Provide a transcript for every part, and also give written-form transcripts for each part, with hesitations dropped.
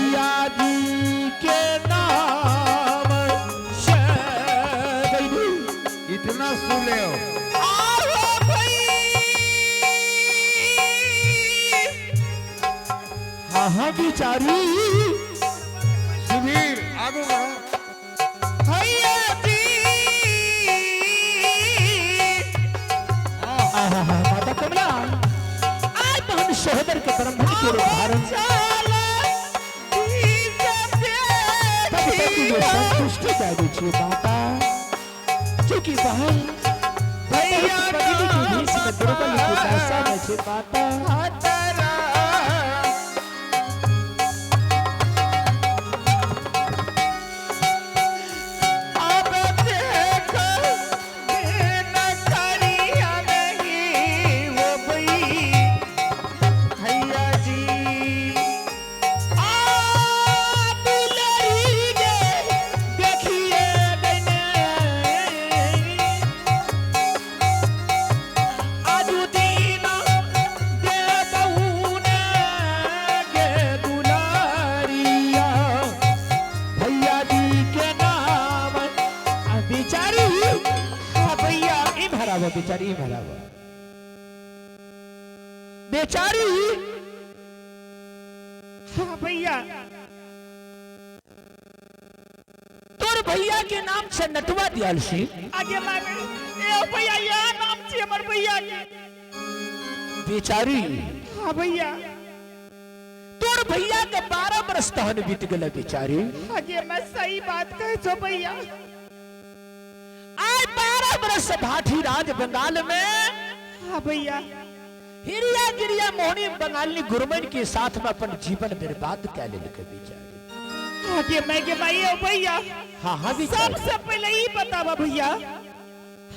भैया जी के नाम से गइलू। इतना सुने हो। आहो भई। हाँ हाँ बिचारी। सुधीर आगू बढ़ो। भैया जी। हाँ। आहा हा, माता कमला आय तहन सोहदर के ब्रह्मण के रूप धारण तब तक ये संतुष्टि दे दै छियै माता, चूंकि बहन बहुत पगली के भेष में दुर्बल के दशा में छै माता। आ दुलरी गे देखिए गने, आजू दीना देबहु ने गे दुलारिया, भैया जी के नाम। आ बिचारी, हाँ भैया। ई भरावा बिचारी, ई भरावा बेचारी। हाँ भैया। तोर भैया के नाम से नटुआ दियाल सिंह। आगे मांगे ए भैया, यह नाम छी हमर भैया के। बेचारी। हाँ भैया। तोर भैया के 12 बरस तहन बीत गेल बेचारी। आगे मैं सही बात कहे छो भैया। आय 12 बरस से भाठी राज बंगाल में। हाँ भैया। हिरिया गिरिया मोहनी बंगाली गुरमन के साथ में अपन जीवन बर्बाद कर लेलकै बेचारी। आगे मैं के भाई ओ भैया। हाँ हाँ बेचारी। सबसे पहले ई बतावा भैया,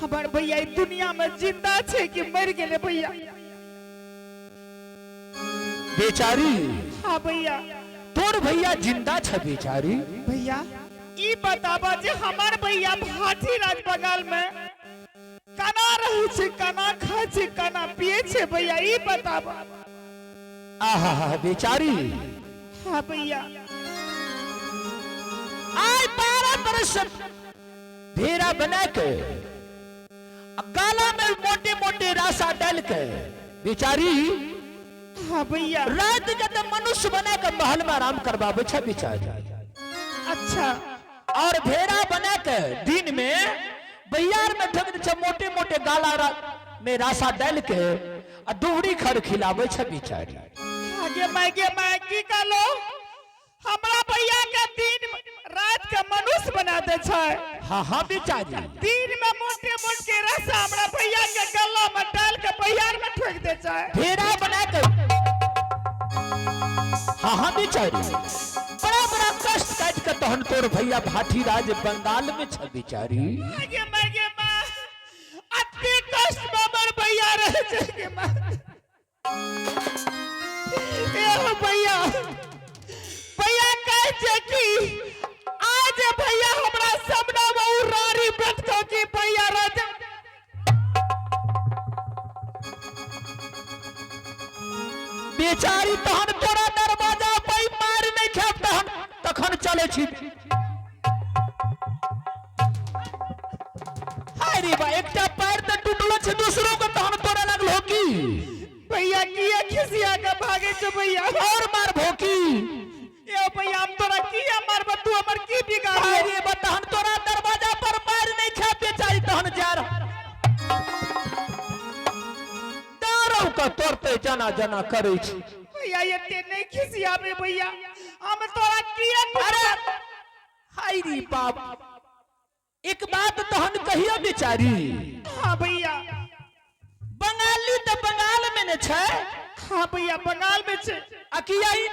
हमार भैया ई दुनिया में जिंदा छे कि मर गेले भैया? बेचारी। हाँ भैया। तोर भैया जिंदा छ बेचारी। भैया, ई बतावा जे हमार भैया भाठी राज बंगाल में कना रहै छै, कना खाय छै, कना पिए छै भैया, ई बतावा। आहा हा बेचारी। हाँ भैया। आय 12 बरस भेड़ा बना के गाला में मोटे मोटे रासा डाल के बेचारी। हाँ भैया। रात के तो मनुष्य बना के महल में आराम करवावे छे बेचारी। अच्छा। और भेड़ा बना के दिन में बहियार में ठग छे, मोटे मोटे गाला में रासा डाल के आ दुबड़ी खर खिलावे छे बेचारी। आगे मैं गे मैं की कहलो, हमरा भैया के दिन रात के मनुष्य बना दे छै? हाँ हाँ बेचारी। दिन में मोटे मोटे रस्सा हमरा भैया के गला में डाल के बहियार में ठोक दे छै? भेड़ा बना के, हाँ हाँ बेचारी, बड़ा बड़ा कष्ट काट के तहन तोर भैया भाठी राज बंगाल में छ बेचारी। आगे मैं गे मां, अति कष्ट में हमर भैया रहे छै गे मां। ए हो भैया, भैया कहे छै कि आज भैया हमरा सामना में उ रानी बैठको की भैया राजा। बेचारी, तहन तोरा दरवाजा पे मार नहीं खेब तहन तखन चले छी। हाय रे बा, एकटा पैर तऽ टूटलो छै, दूसरो के तहन तोरा लागल हो की? भैया, किया खिसिया के भागे छो भैया? और मार भोकी। ए भैया, हम तोरा किया मारब? तू हमर की बिगाड़? हाय रे बा, तहन तोरा दरवाजा पर मार नहीं खेब बेचारी, तहन जा रहा दारू का तोरते जना जना करै छी। भैया, एते नहीं खिसियाबे भैया, हम तोरा किया? अरे हाय रे बाप, एक बात तहन कहियो बेचारी। हाँ भैया। बंगाली तऽ बंगाल में ने छै? हाँ भैया, बंगाल में छे। आ किया ई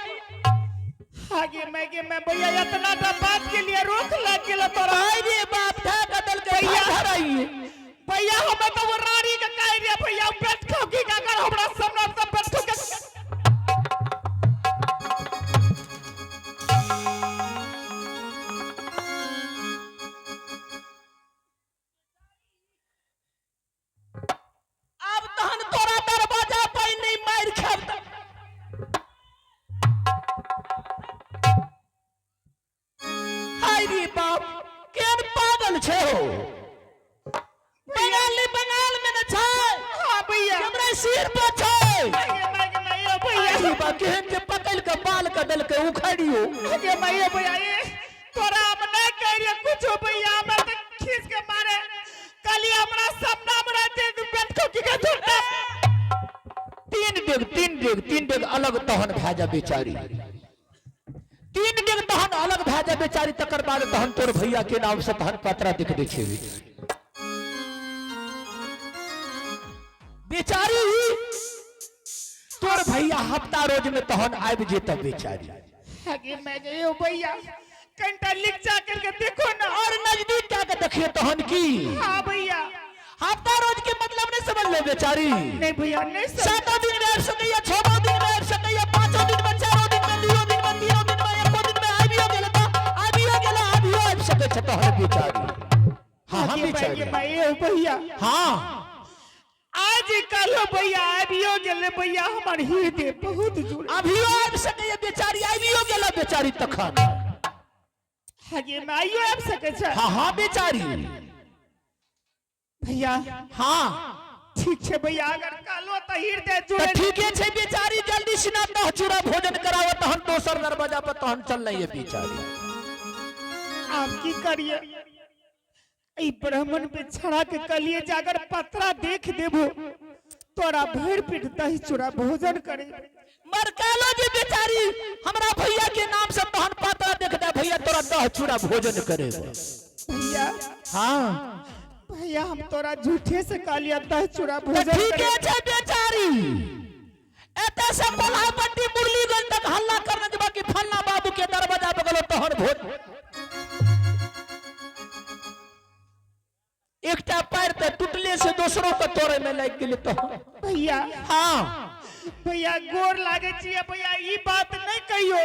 आगे मैं गे मैं भैया, इतना टा बात के लिए रोक लग गेल तोरा? हाय रे बाप, था कदल के भैया। घर आइए। भैया, हम तो वो रानी के कह रे भैया, बैठ खाओ की का कर हमरा सामने सब बैठ के। आब तहन तोरा दरवाजा पर नहीं मार खेब। हाय रे बाप, केहन पागल छै हो। बंगाली बंगाल में न छै। हाँ भैया। हमरा सिर पर छै। आगे मागे माइयो भैया। हाय रे बाप, केहन जे पकड़ के बाल के दल के उखाड़ियो। आगे माइयो भैया, ये तोरा हम नहीं कह रही कुछो भैया, हमरा तो खींच के मारे। कल हमरा सपना में रहते तू बेट को की के झूठा। तीन डेग, तीन डेग, तीन डेग अलग तहन भए जा बेचारी। तीन डेग तहन अलग भए जा बेचारी, तकर बाद तहन तोर भैया के नाम से तहन पतरा दिख दै छै बेचारी। तोर भैया हफ्ता रोज में तहन आबि जेतऽ बेचारी। आगे मैं गई हूँ भैया, कंटा लिख जा करके देखो ना। और नजदीक जाके देखिए तहन की। हाँ भैया। हफ्ता रोज के मतलब नहीं समझ लो बेचारी। नहीं भैया, नहीं समझ। सातों दिन में आबि सकैया, छओ दिन में आबि सकैया, पांचों दिन में, चारो दिन में, दुइयो दिन में, तीनो दिन में, एको दिन में आबियो गेल तऽ आबियो गेल, आबियो आबि सकै छै तहन बेचारी। हाँ हाँ आगे बेचारी। मैं गई हूँ भैया। हाँ। आज कल भैया आबियो गेल भैया, हमार हृदय बहुत जुड़े। अभियो आबि सकैया बेचारी, आबियो गेल बेचारी तखन। आगे मैं आइयो आबि सकै छै। हाँ हाँ बेचारी। भैया। हाँ। ठीक छै भैया, अगर कहलो तऽ हृदय तऽ जुड़े। ठीके छै बेचारी, जल्दी सिना दह चूड़ा भोजन कराओ तहन दोसर दरवाजा पर तहन चलना ये बेचारी। आब की करिए, ई ब्राह्मण पे छड़ा के कहलिए जे अगर पतरा देख देबो तोरा भरि पेट दही चूड़ा भोजन करे। मरकालो जे बेचारी हमरा भैया के नाम से तहन पातरा देख दे भैया तोरा दह चूड़ा भोजन करे। भैया। हाँ। भैया, हम तोरा झूठे से कहलिए दही चूड़ा तऽ भोजन ठीके करे। छै बेचारी, एतऽ से कोल्हापट्टी मुरलीगंज तक हल्ला करने जेबा कि फल्ला बाबू के दरवाजा पर गेलो तहन भोज। एकटा पैर तऽ टूटले से दोसरो के तोड़े में लागि गेलै तहन। भैया। हाँ। भैया, गोर लागे छियै भैया, ई बात नहीं कहियो।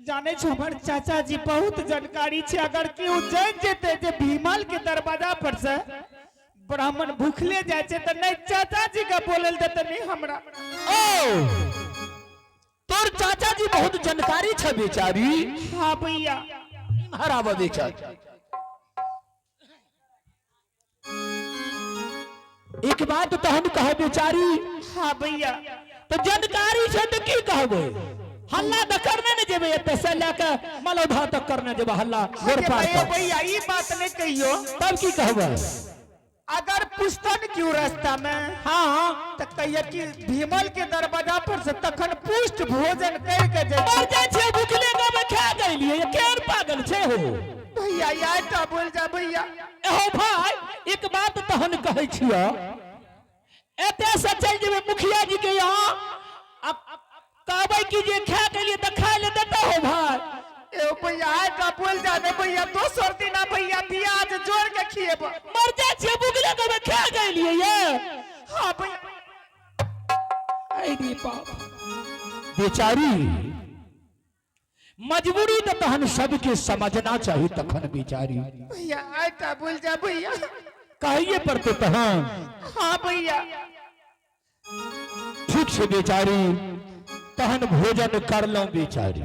जाने छो हमर चाचा जी बहुत जानकारी छै, अगर केओ जान जेते जे भीमल के दरवाजा पर से ब्राह्मण भूखले जाय छै तऽ नहीं चाचा जी के बोलल देते नहीं हमरा। ओ तोर चाचा जी बहुत जानकारी छै बेचारी। हाँ भैया। इम्हर आबऽ बेचारी। एक बात तहन कह बेचारी। हाँ भैया। तो जानकारी छै तऽ की कहबै, हल्ला तऽ करने ने जेबै, एतऽ से लए के मलौधा तक करने जेबै हल्ला गोरपार भैया तक। भैया, ई बात नहीं कहियो। तब की कहबै? अगर पुछतन क्यों रास्ता में, हाँ, तऽ कहिए कि भीमल के दरवाजा पर से तखन पुष्ट भोजन करके जाय। मर जाइ छै भुखले गबै खा गेलियै, केहन पागल छै हो। भैया, यार बोल जा भैया। एहो भाई, एक बात तहन कहै छियौ, एते से चलि जेबै मुखिया जी के यहाँ आ कहबै कि जे खा के लिए तऽ खाय ले देता हो भाई? ए भैया, आइ बोल जा ने भैया, दोसर दिना भैया प्याज जोड़ के खिएब। मर जाइ छियै भुखले गबै खा गेलियै ये। हाँ भैया। अरे बाप बेचारी, मजबूरी तऽ तहन सबके समझना चाही तखन बेचारी। भैया, आइ बोल जा भैया। कहिए पड़ते तहन। हाँ भैया। ठीक छै बेचारी, तहन भोजन करलहुं बेचारी।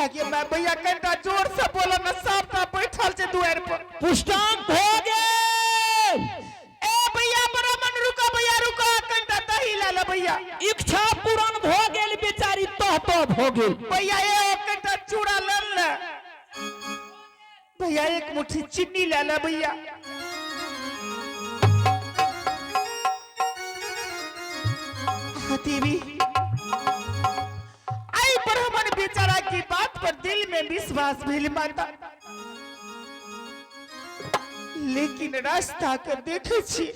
आगे मैं भैया, कनिटा जोर से बोलो ना, साफ बैठल छै दुआर पर। पुष्टांग हो गेल। ए भैया ब्राह्मण, रुको भैया रुको, कनिटा दही ला ले भैया। इच्छा पूर्ण भऽ गेल बेचारी, तह तह भऽ गेल। भैया, ए कनिटा चूड़ा ले ले भैया, एक मुट्ठी चीनी ले ले भैया। हाँ, देवी, आई ब्राह्मण बेचारा की बात पर दिल में विश्वास भेल माता, लेकिन रास्ता के देखे छी।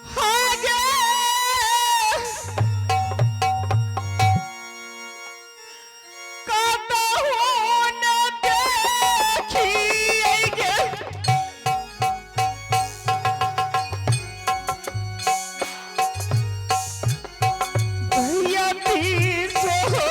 हाँ गे, कतहु न देखियै गे। भैया पीसो हो।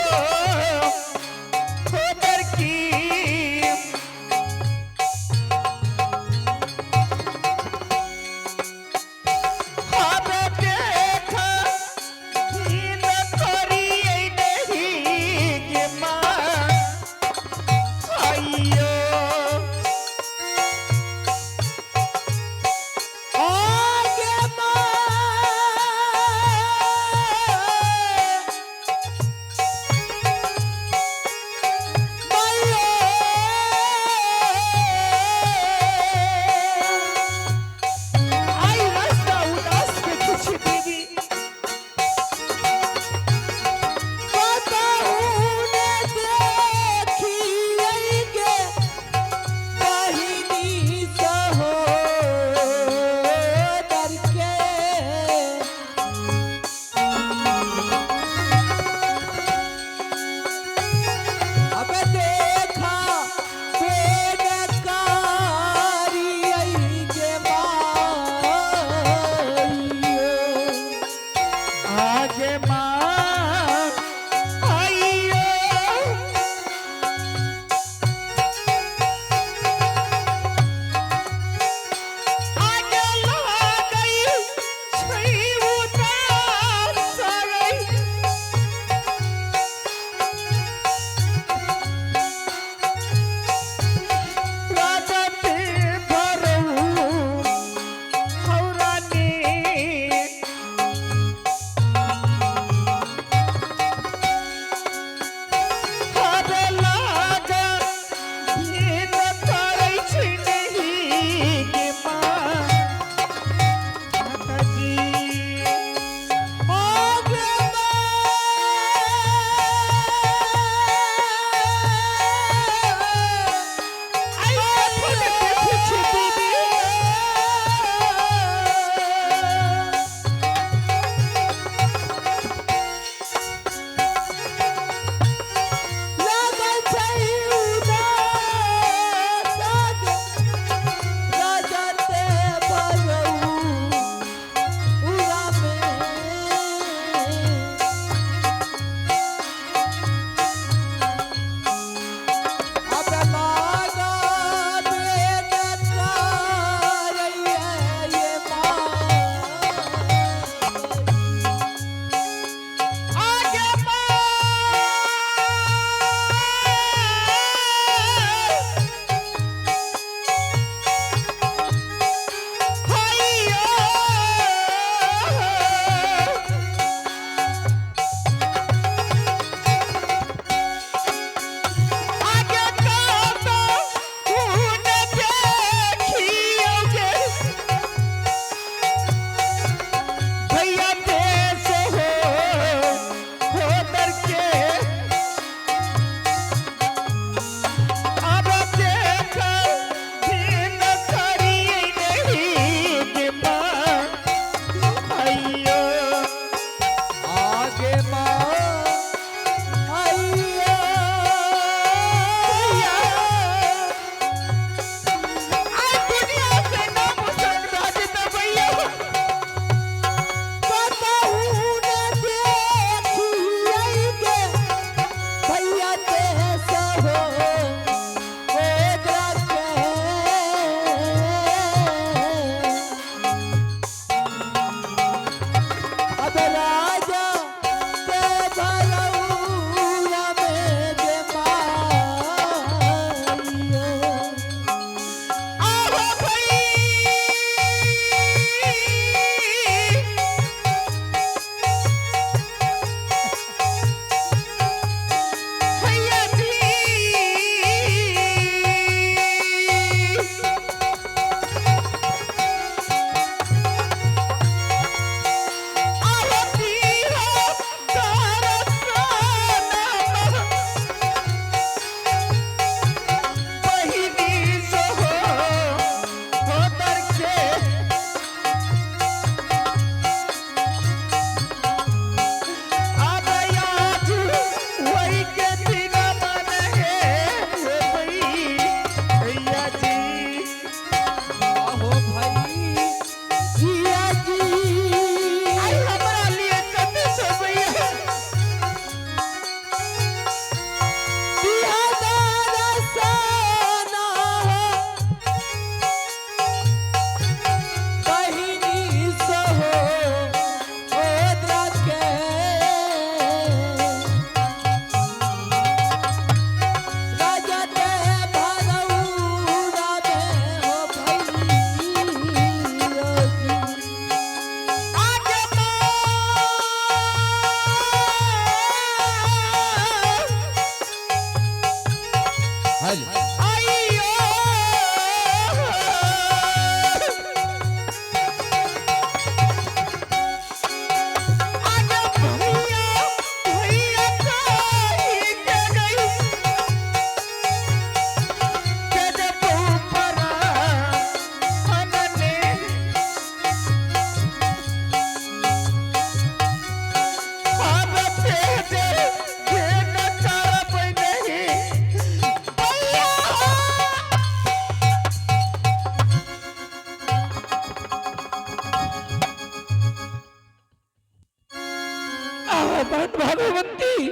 हाँ बहन भगवंती,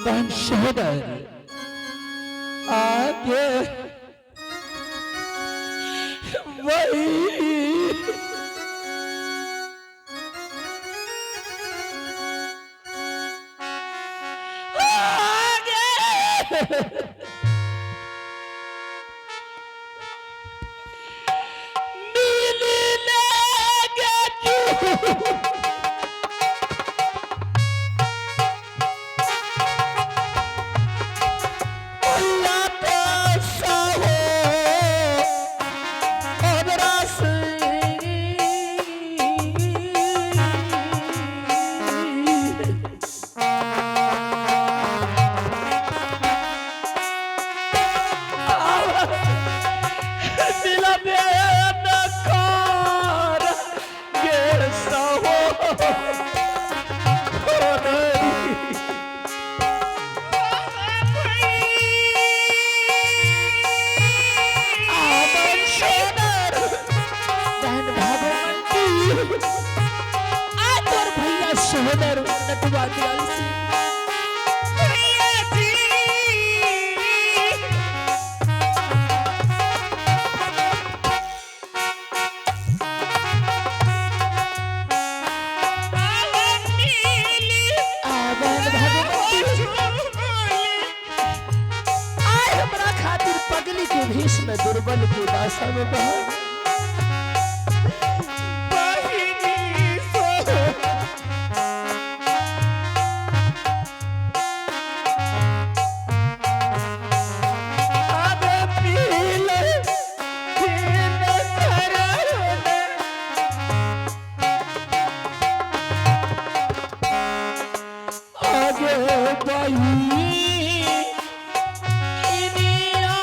बहन सहोदर, आगे वही आगे नीली लेगे चू। सोदर नटुआ दयाल सिंह। भैया जी। आवन मिली आवन भगवती, आय हमरा खातिर पगली के भेष में दुर्बल के दासा में बहन। बहिनी सो। अब पील दिन करन आगे बही इनिया।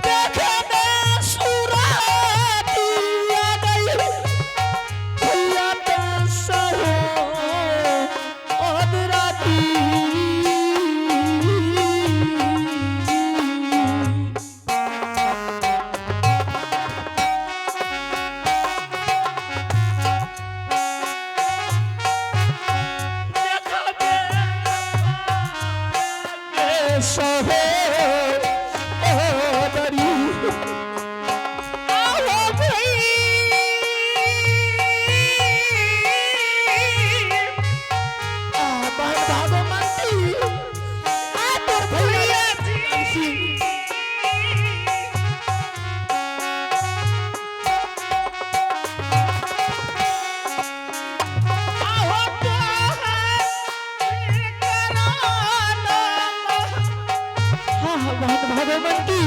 देखने सुरातिया गई भैया ते सहो अदराती। देखबे सहो अदरी। आओ भई। बहन भागवती, आ तोर भैया भैया जी। आओ तोहर कराना। हाँ हाँ बहन भगवती,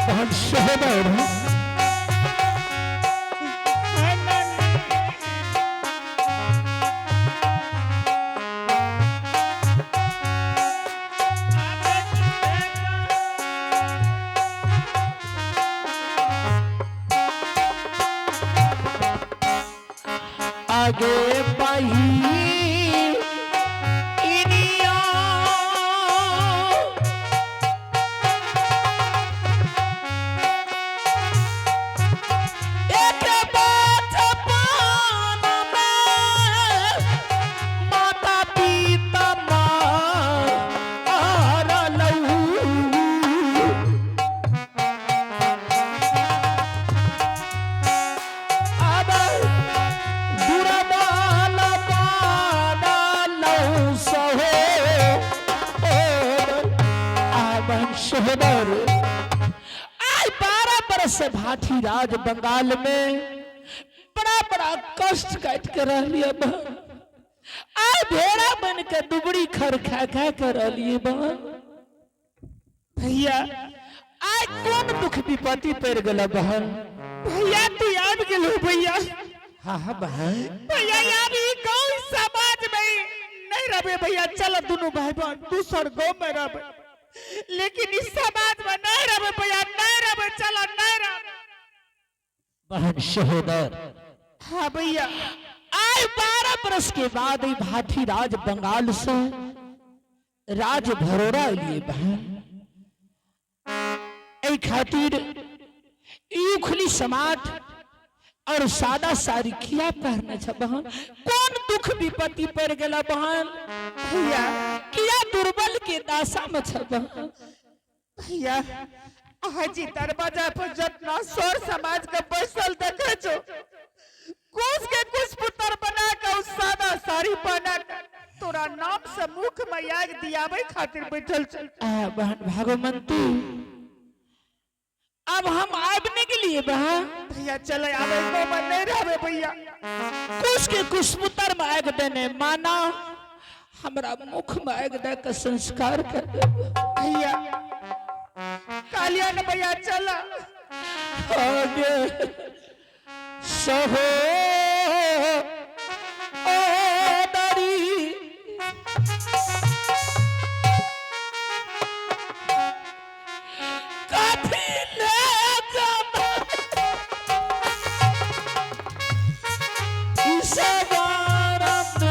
बहन सहोदर, आगे बही इनिया। एक बात पान में माता पिता मारलऊ। अब दुर्बल बानलऊ सहो आवन सोदर। आय 12 बरस से भाठी राज बंगाल में बड़ा बड़ा कष्ट काट के रह लिया बहन। आय भेड़ा बन के दुबड़ी खर खा खा के रह लिए बहन। भैया, आय कौन दुख विपत्ति पड़ गल बहन? भैया तू आबि गेलू भैया। हाँ हाँ बहन। भैया यार ई गाँव समाज में नहीं रहबे भैया, चल दुनू भाई बहन दूसर गाँव में रहबे, लेकिन इस समाज में नहीं रहबे भैया, नहीं रहबे, चल नहीं रहबे। बहन सहोदर, हाँ भैया। आय 12 बरस के बाद ई भाठी राज बंगाल से राज भरोरा लिए बहन। एहि खातिर ई उखली समाट और सादा साड़ी किया पहनने छ बहन? कौन दुख विपत्ति पड़ गेला बहन? भैया, किया दुर्बल के दासा में छ बहन? भैया, हाजी दरवाजा पर जितना सौर समाज के बैसल देखे छो, कुछ के कुछ पुत्र बना के उस सादा साड़ी पहना के तोरा नाम से मुख में आग दियावे खातिर बैठल छो। आ बहन भागवंती, अब हम आबने के लिए बहन। भैया चले आवे, को मन नहीं रहबे भैया। कुछ के कुछ पुत्र में आग देने माना हमरा मुख में आग दे के संस्कार कर दे। भैया कालिया ने भैया चला। आगे सहो ओ दरी काफी ले जाना इस बारम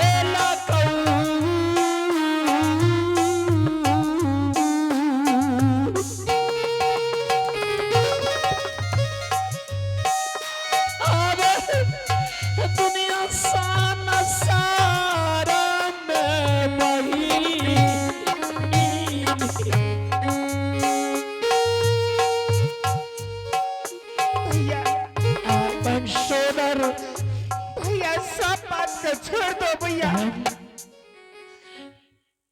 एला कऊ। अब दुनिया सान सारा में बही। भैया, अपन सोदर। भैया सब बात के छोड़ दो भैया।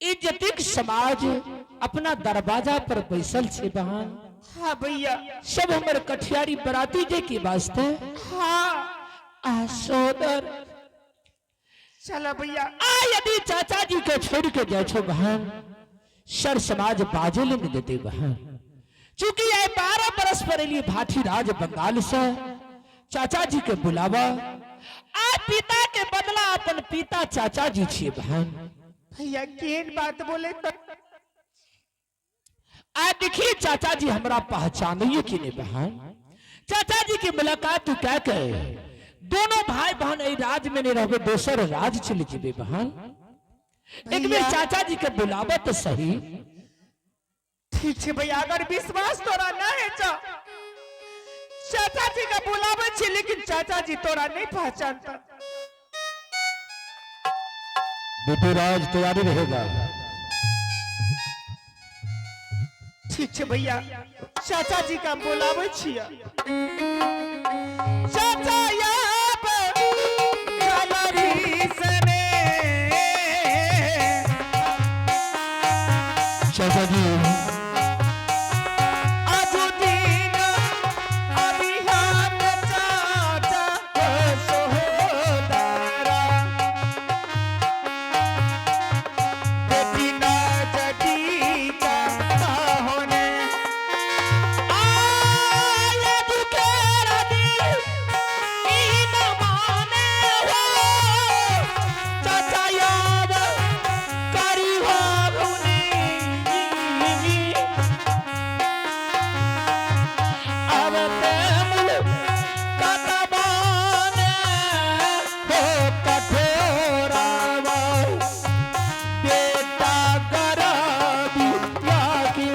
इज्जतिक समाज अपना दरवाजा पर बैसल छे बहन। हाँ भैया। सब हमर कठियारी बराती जे के वास्ते। हाँ। आ सोदर। चलो भैया। आ यदि चाचा जी के छोड़ के जाए छो बहन, सर समाज बाजे ले नहीं देते बहन। चूंकि आए 12 बरस पर एलिए भाठी राज बंगाल से चाचा जी के बुलावा, आ पिता के बदला अपन पिता चाचा जी छिए बहन। भैया केन बात बोले तो। आ देखिए चाचा जी हमरा पहचानिए कि नहीं बहन। चाचा जी की मुलाकात तू क्या कहे, दोनों भाई बहन एहि राज में नहीं रहबे, दोसर राज चले जेबे बहन। एक बेर चाचा जी के बुलावा तो सही। ठीक है भैया, अगर विश्वास तोरा ना है तो चाचा जी का बुलावे छी, लेकिन चाचा जी तोरा नहीं पहचानता। बेटे राज तैयारी रहेगा। ठीक है भैया, चाचा जी का बुलावे छिया। चाचा याब गलरी सने। चाचा जी। अजुदीन अभियान चाचा सोहदारा बेटी ना जटी का होने। चाचा याद करी हो। बेटा गराबी या की।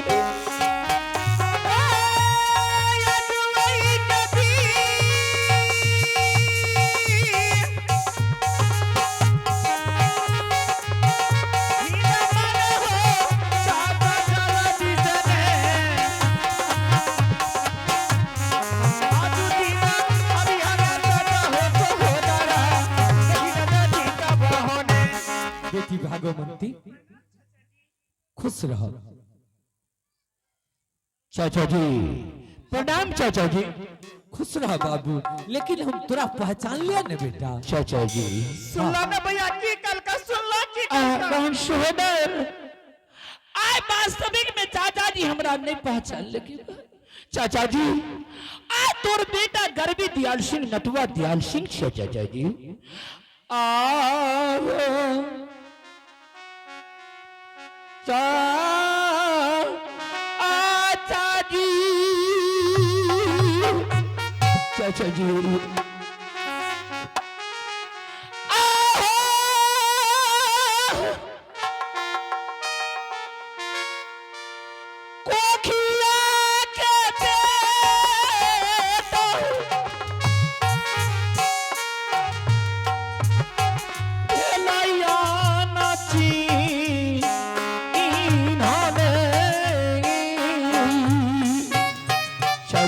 बेटी भागवंती, खुश रहो। चाचा जी प्रणाम, चाचा जी। खुश रह बाबू, लेकिन हम तोरा पहचान लिया ने बेटा? चाचा जी। सुनला ना भैया की कल का, सुनला की कल का? बहन सुहेदर, आय वास्तविक में चाचा जी हमरा नहीं पहचान लगे। चाचा जी, आय तोर बेटा गर्वी दयाल सिंह नटुआ दयाल सिंह छे चाचा जी। आ चा चाचा जी, चाचा जी, आहो कोखिया के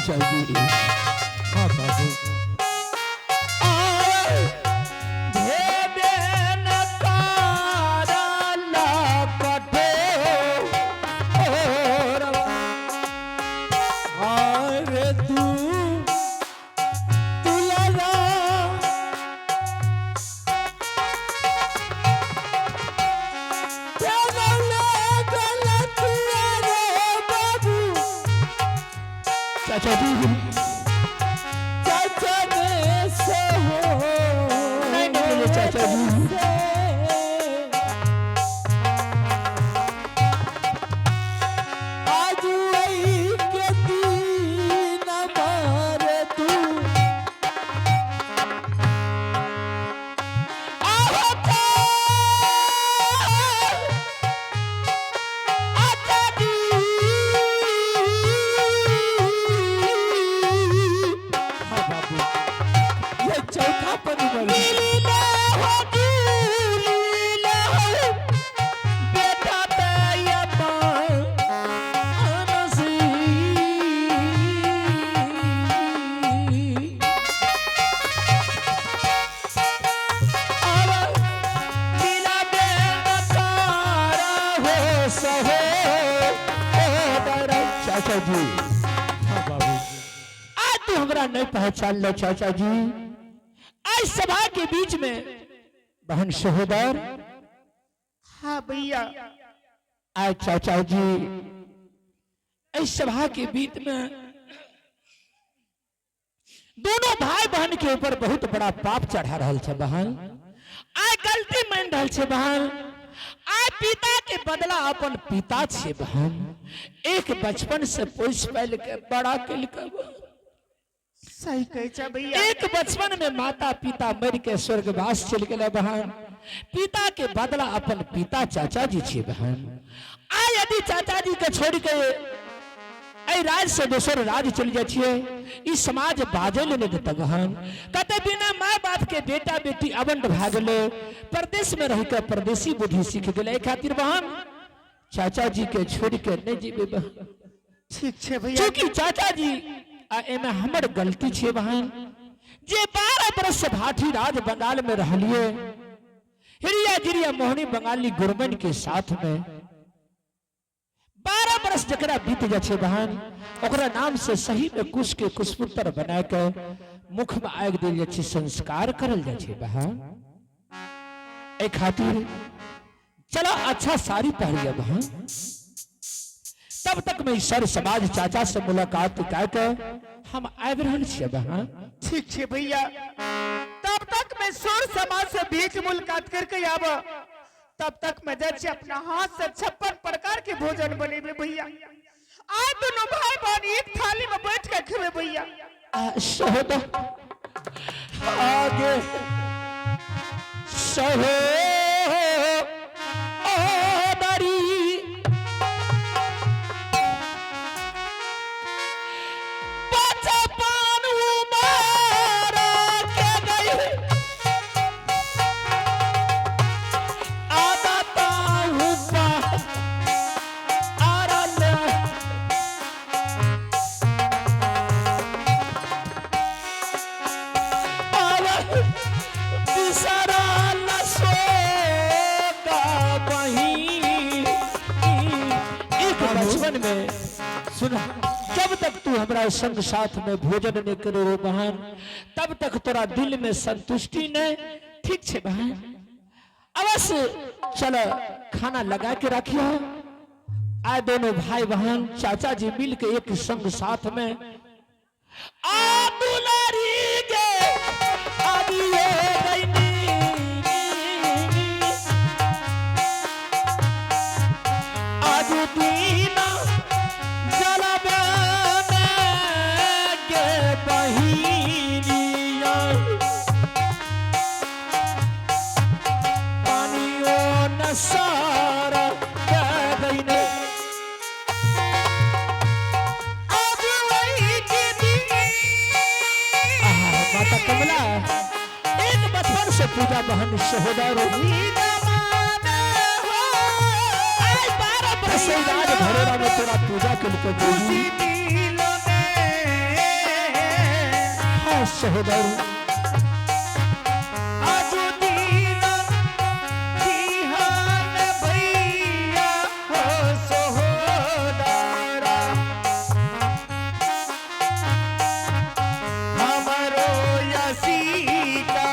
चाचा जी। हाँ बाबू। अरे तू दुलारा गलतिया रे बाबू। चाचा जी। चाचा ने से हो नहीं, नहीं, नहीं, चाचा जी। आज वही के दिन मारे तू हाँ बाबू, ये चौथा परिवार चाचा जी। हाँ बाबू। आज तू हमरा नहीं पहचान लो चाचा जी। आज सभा के बीच में बहन सहोदर। हाँ भैया। आज चाचा जी इस सभा के बीच में दोनों भाई बहन के ऊपर बहुत बड़ा पाप चढ़ा रहल छे बहन। आइ गलती मान रहल छे बहन। आइ पिता के बदला अपन पिता छे बहन। एक बचपन से पोस पाल के बड़ा केलकै बहन। सही कहै छै भैया। एक बचपन में माता पिता मर के स्वर्गवास चल गए बहन। पिता के बदला अपन पिता चाचा जी छे बहन। आ यदि चाचा जी के छोड़ के एहि राज से दोसर राज चल जाइ छियै, ई समाज बाजै ले नहि देतै बहन। कते बिना माय बाप के बेटा बेटी अबंड भए गेलै, परदेश में रह के परदेसी बुद्धि सीख गेलै। एहि खातिर बहन चाचा जी के छोड़ के नहि जेबै बहन। ठीक छै भैया। चूंकि चाचा जी आ एमे हमर गलती छे बहन, जे 12 बरस से भाठी राज बंगाल में रहलिए, हिरिया जिरिया मोहनी बंगाली गुरमन के साथ में 12 बरस जकरा बीत जा छे बहन, ओकरा नाम से सही में कुश के कुशपुत्र बना के मुख में आगि देल जाइ छै, संस्कार करल जाइ छै बहन। एहि खातिर चलो अच्छा साड़ी पहरिया बहन। तब तक मैं सर समाज चाचा से मुलाकात कऽ के हम आबि रहल छियै बहन। ठीक छै भैया। तब तक मैं सुर समाज से भीख मुलाकात करके आब, तब तक मैं जाइ छी अपना हाथ से 56 प्रकार के भोजन बनेबे भैया। आज दोनों भाई बहन एक थाली में बैठ के खेबे भैया। आ, सहोदर आगे सहोदरी बचपन उमर के गई आदत हुआ आरल बिसरल शोक बही। एक बचपन में सुन, जब तक तू हमरा संग साथ में भोजन नहीं करे रे बहन, तब तक तोरा दिल में संतुष्टि नहीं। ठीक छे बहन, अवश्य चल खाना लगा के रखियो। आए दोनों भाई बहन चाचा जी मिल के एक संग साथ में आ दुलारी गे आदिए गईनी आज दीना जलबे के बहिनिया पानियो न सारा गईने। आज वही के दिन आहा, माता कमला एक बचपन से पूजा बहन सहोदर आज 12 बरस से राज भरोड़ा में तोरा पूजा के लिए खुशी दिल में सहोदर। आजू दीन दिहान भैया हो सोहदारा, हमरो यसीका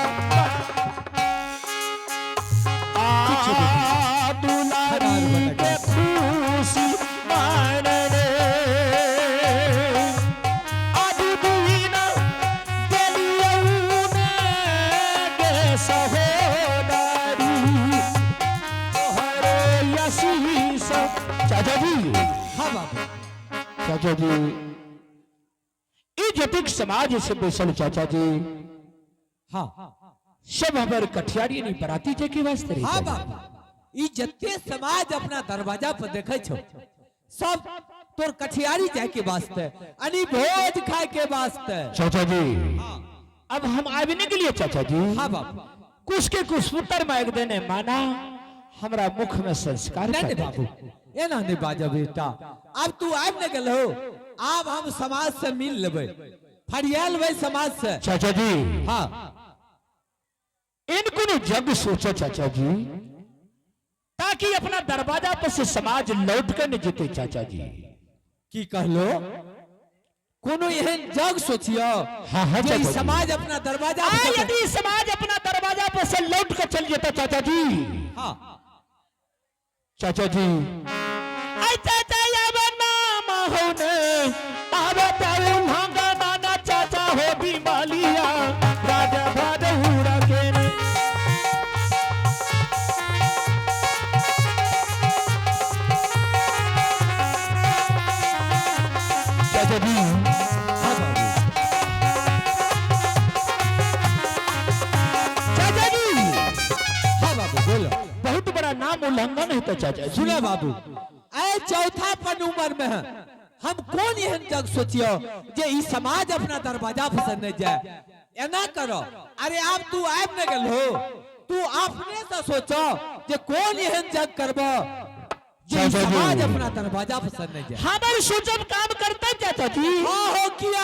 आ दुलारी के खुशी मान रे, आजू दीन देलियौ ने गे सहोदरी, तोहरो यशीष। चाचा जी। हाँ बाबू। चाचा जी, ई जतिक समाज से बैसल चाचा जी, हाँ। सब हमारे कठियारी नहीं बराती जे के वास्ते रही हाँ चाचा। बाबू, ई जते समाज अपना दरवाजा पर देखे छो सब तोर कठियारी जाए के वास्ते अनी भोज खाए के वास्ते। चाचा जी, अब हम आबने के लिए चाचा जी। हाँ बाबू। कुछ के कुछ पुत्र मांग देने माना हमरा मुख में संस्कार नहीं कर नहीं बाबू, एना नहीं बाजा बेटा, अब तू आबि ने गेल हो, आब हम समाज से मिल लेबै, फरिया लेबै समाज से। चाचा जी। हाँ। इन कोनो जग सोचो चाचा जी, ताकि अपना दरवाजा पर से समाज लौट कर नहीं जीते चाचा जी। की कहलो? कोनो एहन जग सोचियो हाँ हाँ जे ई चाचा जी। समाज अपना दरवाजा आ पर यदि समाज अपना दरवाजा पर से लौट कर चल जाता चाचा जी। हाँ। चाचा जी, आई चाचा आवे नाम होने आवे ताऊ भांगा नाना चाचा हो बीमालिया राजा भादहुरा के ने। चाचा जी। हाँ बाबू। चाचा जी। हाँ बाबू, बोलो। बहुत बड़ा नाम उल्लंघन है तो चाचा जी। सुनो बाबू, ऐ चौथा पन उम्र में है हम, कौन एहन जग सोचियो जे ई समाज अपना दरवाजा पर से नहीं जाए? एना करो, अरे आप तू आबि ने गेल हो, तू अपने से सोचो जे कौन एहन जग करबो जे ई चाचा जी। समाज अपना दरवाजा पर से नहीं जाए। हमारे सोचब काम करता चाचा जी। हाँ हो किया।